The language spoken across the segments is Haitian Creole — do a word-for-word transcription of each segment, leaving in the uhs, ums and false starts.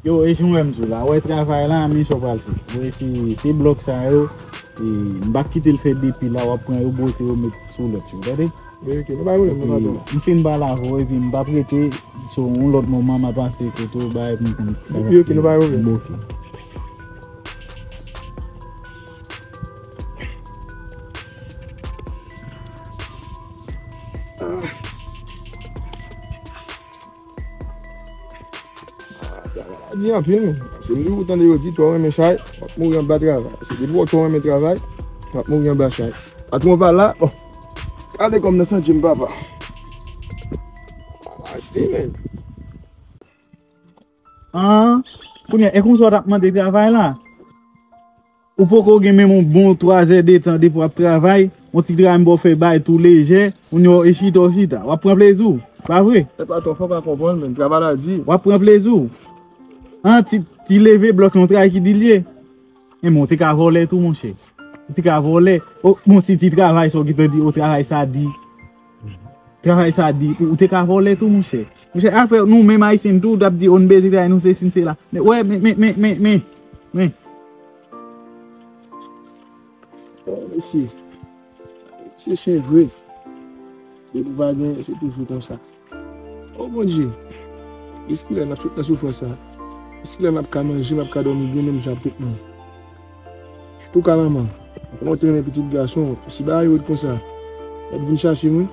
Yo, e jan w wè m di w la, wè travay la, men sa w pral fè. Wè se, se blòk sa yo, e, m p ap kite l fè depi la, w ap pran yo, bwote yo, met sou lòt yo, tande? Wi, ok, nou pa gen pwoblèm, nou pa gen pwoblèm. M fin pale avè w, epi m p ap rete, so, yon lòt moman, m a pase kote w, bay, pou m konn sa k ap fèt. Wi, ok, nou pa gen pwoblèm. Ok. Ah. Ah, travay la di anpil, men. Se li ou tande yo di, twò renmen chay, w ap mouri anba travay. Se depi w twò renmen travay, w ap mouri anba chay. Patwon pa la, bon. Gade kòm nan santi m, papa. Ah, di, men. An, kounye a, e konsa w t ap mande travay la? Ou poko gen menm yon bon twa zè de tan depi w ap travay, yon ti travay m ba w fè bay tou lejè, ou nyo e chita w chita. W ap pran plezi w, pa vre? E patwon, fò w ka konprann, men, travay la di. W ap pran plezi w. An, ti, ti leve blòk yon travay ki di l ye. E men, w te ka vòlè tou, monchè. Ou te ka vòlè. O, bon, si ti travay sa w gentan di, o, travay sa di. Travay sa di, ou, ou te ka vòlè tou, monchè. Monchè, afè nou menm Ayisyen tou, w t ap di, o, n bezwen travay, nou sesi, n sela. Men, wè, men, men, men, men, men, men. O, mesye. Se chen vre. Depi w pa gen, se toujou konsa. O Bondye, jiskilè n ap sot nan soufrans sa? Jiskilè m ap ka manje, m ap ka dòmi byen menm jan ak tout moun? Antouka, manman, mwen te renmen pitit gason, si bagay yo ret konsa, w ap vin chache mwen?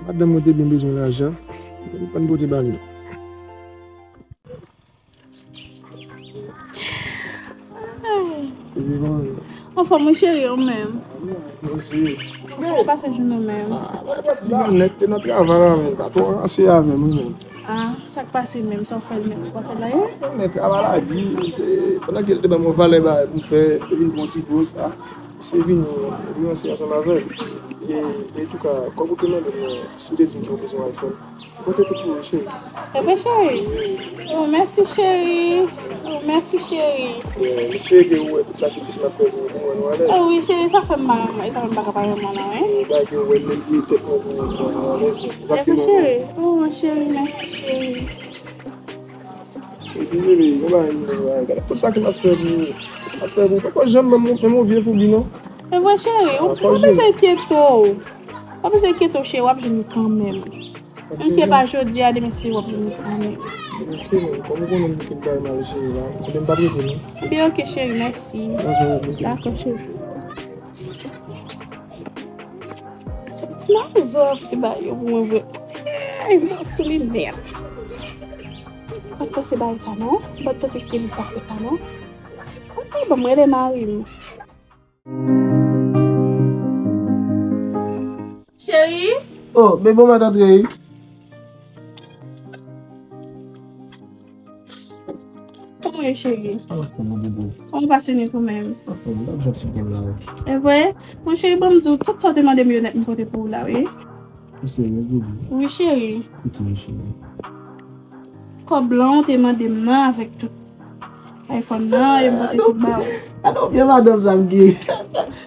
Madanm mwen te byen bezwen lajan, mwen pa t pote ba l. Ay. Epi kòman? Anfòm wi cheri, ou menm? Mèsi. Kòman w pase jounen w menm? Ah, mwen pa ti mal nèt, te nan travay la, men pa twò ranse avè m, wi, men. Ah, sa k pase menm? Sa w fè l menm? Ou pa fè l anyen? Men travay la di, te, pandan ke l te ban m yon valè bagay pou m fè, te vin pran ti poz, ah, se vini, vini ranse ansanm avè l. E, e touka, kòb ou te mande m nan, si w te di m ke w bezwen iPhone, Kote tout moun, cheri? Epi cheri. Oh, mèsi cheri. Oh, mèsi cheri. Yeah, m espere ke ou wè tout sakrifis m ap fè pou nou, pou mwen nou alèz. Oh wi cheri, sa fè m mal, e sa fè m pa ka pale mwen non, wi. Bagay ke ou wè m menm bliye tèt mwen pou mwen nou alèz. Epi cheri. Oh cheri, mèsi cheri. Epi bebe, yon bagay nou, bagay, gade tout sa ke m ap fè pou ou. M ap fè pou ou. Poko janm menm, menm yon vye foubi non. E vre cheri, ou pa bezwen enkyete w. Ou pa bezwen enkyete w cheri, w ap jwenn li kanmenm. Menm si se pa jodi a, demen si w ap vini kanmenm. Ok, men, kòm ou konnen m bouke bay mal jere la, kote m pa prete non. Ebyen, ok, cheri, mèsi. Dakò, ok. Dakò, cheri. Ti mazo a ki te bay yo pou mwen vre. Ey, m sou li nèt. M pa t panse bay sa non. M pa t panse se li k t ap fè sa non. Ey, ban m rele mari m. Cheri. Oh, bebe, w mèt antre wi. Kòman w ye, cheri? Anfòm, bebe. Kòman w pase nèt ou menm? Anfòm, m ap janti bò la wi. E vre? Bon, cheri, ban m di w, tout sa w te mande m yo nèt m pote pou ou la wi. Ou serye, bebe? Wi, cheri. Koute m, cheri. Kòb blan w te mande m nan avèk tout iPhone nan, e m pote tout ba ou. Gade yon byen madanm sa m gen.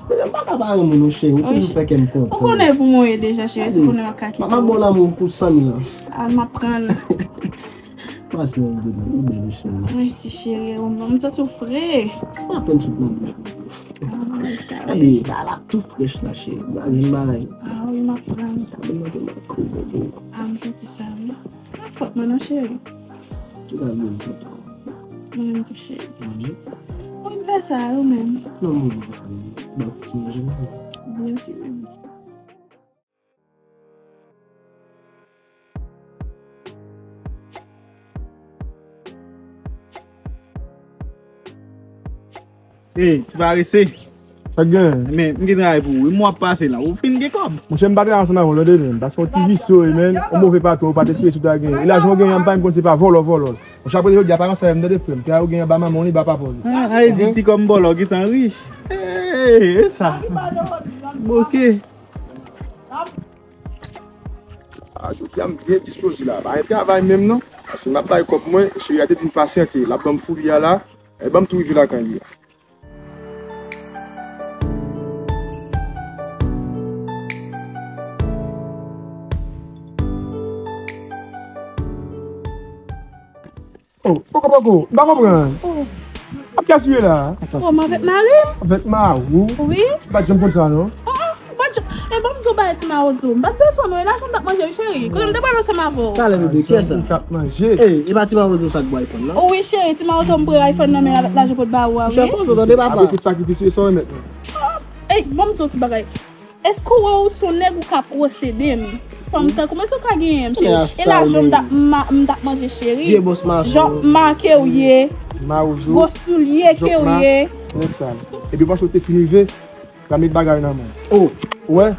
Mwen menm m pa ka pa renmen w non cheri, ou toujou fè kè m kontan. Ou konnen pou mwen ye deja cheri, si w konnen m ap ka kite w. M ap ba w lanmou pou san mil an. A, m ap pran l. Pase yon grenn, ou bèl wi cheri. Mèsi cheri, ou menm, m santi w fre. Pa pran tout nan bouch mwen. Ah, sa wi. Gade, bagay la tou frèch la cheri, m pa jwenn bagay. Ah wi, m ap pran l. Gade mwen te manke w, bebe. Ah, m santi sa wi. Pa fòt mwen non cheri. Tout a byen kontan. Mwen menm tou cheri. Mhm. Ou vle sa ou menm? Non, mwen vle sa. Ba ti manje mwen. Byen ki menm. Ey, ti parese. Sa k genyen? Men, m gen travay pou ou. Mwa ap pase la. Ou fin gen kòb? Monchè, m pa travay ansanm avè w, tande, men. Paske yon ti visye w ye, men. Yon move patwon, ou pa t espere si w ta genyen. E lajan w genyen an, m pa menm konn se pa vòlò, vòlò. Monchè, apre jodi a, pa ranse avè m, tande, frè m. Travay ou genyen anba manman w, li ba papa w li. Ah, a, e di ti kòm vòlò, gentan rich. Ey, e sa. Boke. Ah, jodi a, m byen dispoze la. Pa gen travay menm, non. Paske m ap bay kòb mwen, cheri a te di m pasyante. L ap ban m foubi a la. E ban m tou rive lakay li a. Poko, poko, m pa konprann. Oh, Ap kiyès ou ye la? oh, m avèk mari m. Avèk mari w? Wi. M pa t janm konn sa, non. Oh, oh, m pa t janm, e ban m di w bagay ti mawozo. M pa t bezwen w, e lajan m t ap manje wi cheri. Kote m te pral ansanm avè w. Talè bebe, kiyès sa? Ou t ap manje. Ey, e pa ti mawozo sa k bwè iPhone, non? Oh wi cheri, ti mawozo m pran iPhone nan men avèk lajan pou l ba ou a Monchè, wi. poze w tande papa. Apre tout sakrifis yo, e sa w remèt mwen. Ey, ban m di w ti bagay. Èske w wè w se yon nèg ou ka posede m? Fanm tankou mwen, èske w ka genyen m cheri? Ya, E lajan m t ap ma- m t ap manje cheri. Vye bòs mason. Jan make w ye. Mawozo. Gwo soulye ke w ye. Nèg sa. Epi panse w te fin rive, la met bagay nan men. Oh, Ou wè?